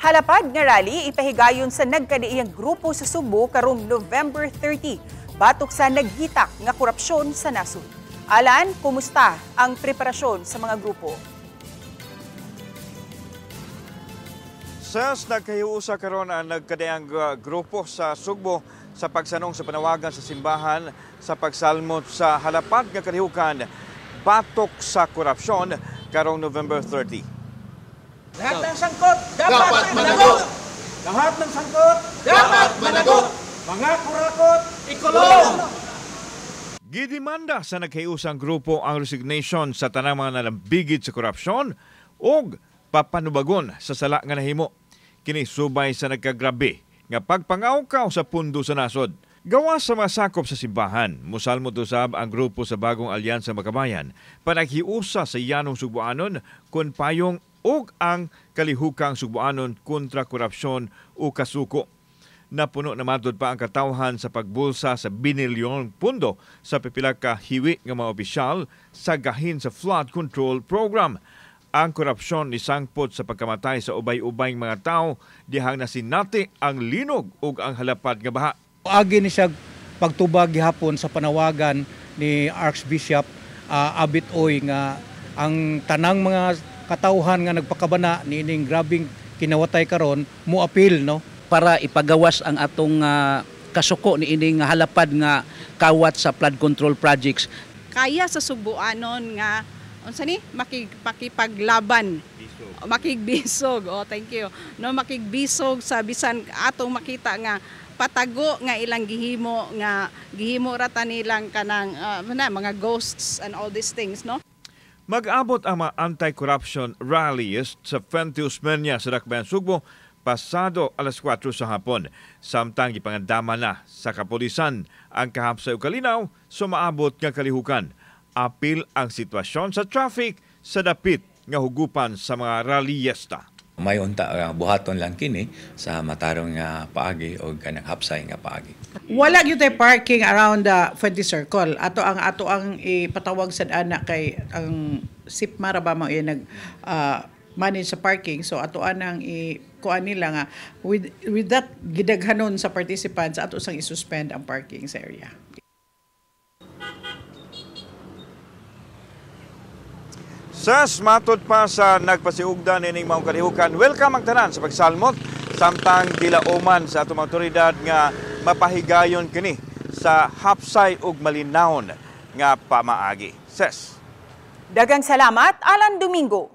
Halapad nga rally ipahigayon sa nagkadaiyang grupo sa Sugbo karong November 30 batok sa naghitak nga korupsyon sa nasod. Alan, kumusta ang preparasyon sa mga grupo? Ses, nagkahiusa karon ang nagkadaiyang grupo sa Sugbo sa pagsanong sa panawagan sa simbahan sa pagsalmot sa halapad nga kalihukan batok sa korupsyon karong November 30. Lahat ng sangkot dapat managot. Lahat ng sangkot dapat managot. Mga kurakot, ikulong. Gidemanda sa naghiusang grupo ang resignation sa tanang mga nalambigit sa korupsyon ug papanubagon sa sala nga nahimo. Kini subay sa nagkagrabe nga pagpangawkaw sa pundo sa nasod. Gawa sa mga sakop sa simbahan, musalmot usab ang grupo sa Bagong Alyansa Makabayan panaghiusa sa yanong Sugboanon kun payong ug ang kalihukang Sugboanon kontra korupsyon o kasuko. Napuno na matod pa ang katawhan sa pagbulsa sa binilyon pundo sa pipila ka hiwi nga mga opisyal sa gahin sa flood control program. Ang korupsyon ni sangpot sa pagkamatay sa ubay-ubay mga tao dihang nasinati ang linog ug ang halapad nga baha. Agi ni siya pagtubag gihapon sa panawagan ni Archbishop Abit Oy nga ang tanang mga katawhan nga nagpakabana niining grabing kinawatay karon mo-appeal, no, para ipagawas ang atong kasuko niining halapad nga kawat sa flood control projects. Kaya sa Sugboanon nga unsa ni makipaglaban, makigbisog. Oh, thank you. No, makigbisog sa bisan atong makita nga patago nga ilang gihimo nga gihimo ra ta nilang kanang mga ghosts and all these things, no. Mag-abot ang mga anti-corruption rallies sa Fuente Osmeña sa Dakbayan Sugbo pasado alas 4 sa hapon. Samtang gipangandama na sa kapulisan ang kahapsay ug kalinaw sa maabot nga kalihukan. Apil ang sitwasyon sa traffic sa dapit nga hugupan sa mga rallyesta. May unta buhaton lang kini sa matarong nga paagi o kanang hapsay nga paagi. Wala gyud tay parking around the Fuente Circle. Ato ang ipatawag sa ana kay ang SIPMA ra ba mo nag manage sa parking, so ato anang i kuan nila nga with that gidaghanon sa participants ato sang i-suspend ang parking sa area. Ses, matod pa sa nagpasiugda nining maong kalihukan, welcome ang tanan sa pagsalmot samtang gilauman sa atong awtoridad nga mapahigayon kini sa hapsay ug malinawon nga pamaagi. Ses. Daghang salamat, Alan Domingo.